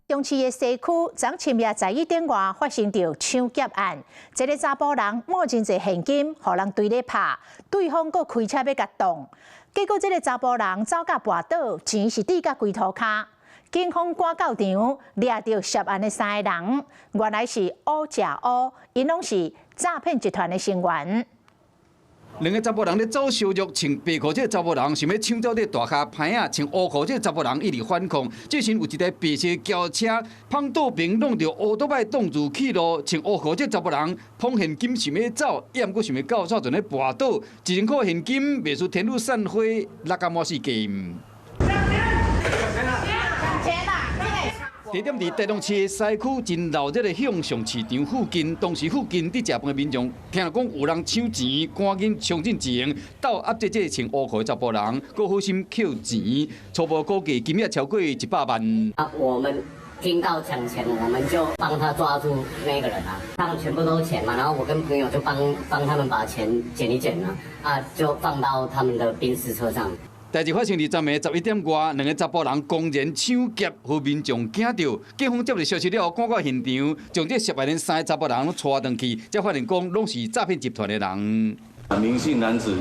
中市的西區，昨深夜11點外發生著搶劫案，一个查埔人摸真濟現金，予人追咧拍，對方閣開車欲共擋，結果這个查埔人走甲跋倒，錢是跌甲規塗跤。警方趕到場，掠著涉案的三个人，原來是烏食烏，𪜶攏是詐騙集團的成員。兩个查埔人咧走燒肉，穿白褲這个查埔人想欲搶走這个大跤牌仔，穿烏褲這个查埔人一直反抗。這時有一台白色轎車碰倒邊弄著烏多擺擋住去路，穿烏褲這个查埔人捧現金想欲走，也毋過想欲到手就咧跋倒，1000箍現金袂輸天女散花，落甲滿四界。錢啦！地點佇台中市西區真鬧熱的向上市場附近，當時附近佇食飯的民眾聽講有人搶錢，趕緊衝進前，鬥壓制這个穿烏褲的查埔人，閣好心扣錢，初步估計金額超過100萬。啊，我們聽到搶錢，我們就幫他抓住那個人啊，他們全部都是錢嘛，然後我跟朋友就幫幫他們把錢撿一撿啊，啊，就放到他們的賓士車上。代誌發生佇昨暝11點外，兩个查埔人公然搶劫，予民眾驚著。警方接到消息了後，趕到現場，將這涉案的三个查埔人攏帶轉去，才發現講攏是詐騙集團的人。林姓男子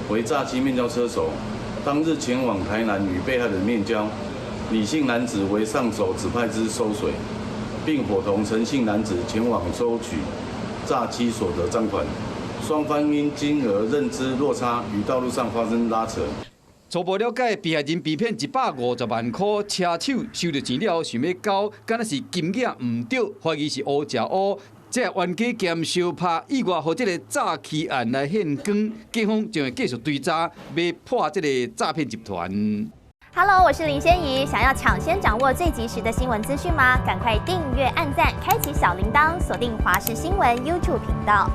為詐欺面交車手，當日前往台南與被害人面交。李姓男子為上手指派之收水，並夥同陳姓男子前往收取詐欺所得贓款，雙方因金額認知落差，於道路上發生拉扯。初步了解，被害人被騙150萬塊，車手收著錢了後想欲交，敢若是金額毋對，懷疑是烏食烏，這冤家兼相拍，意外予這个詐欺案來現光，警方將會繼續追查，欲破這个詐騙集團。 Hello，我是林仙怡，想要搶先掌握最及時的新聞資訊嗎？趕快訂閱、按讚、開啟小鈴鐺，鎖定華視新聞 YouTube 頻道。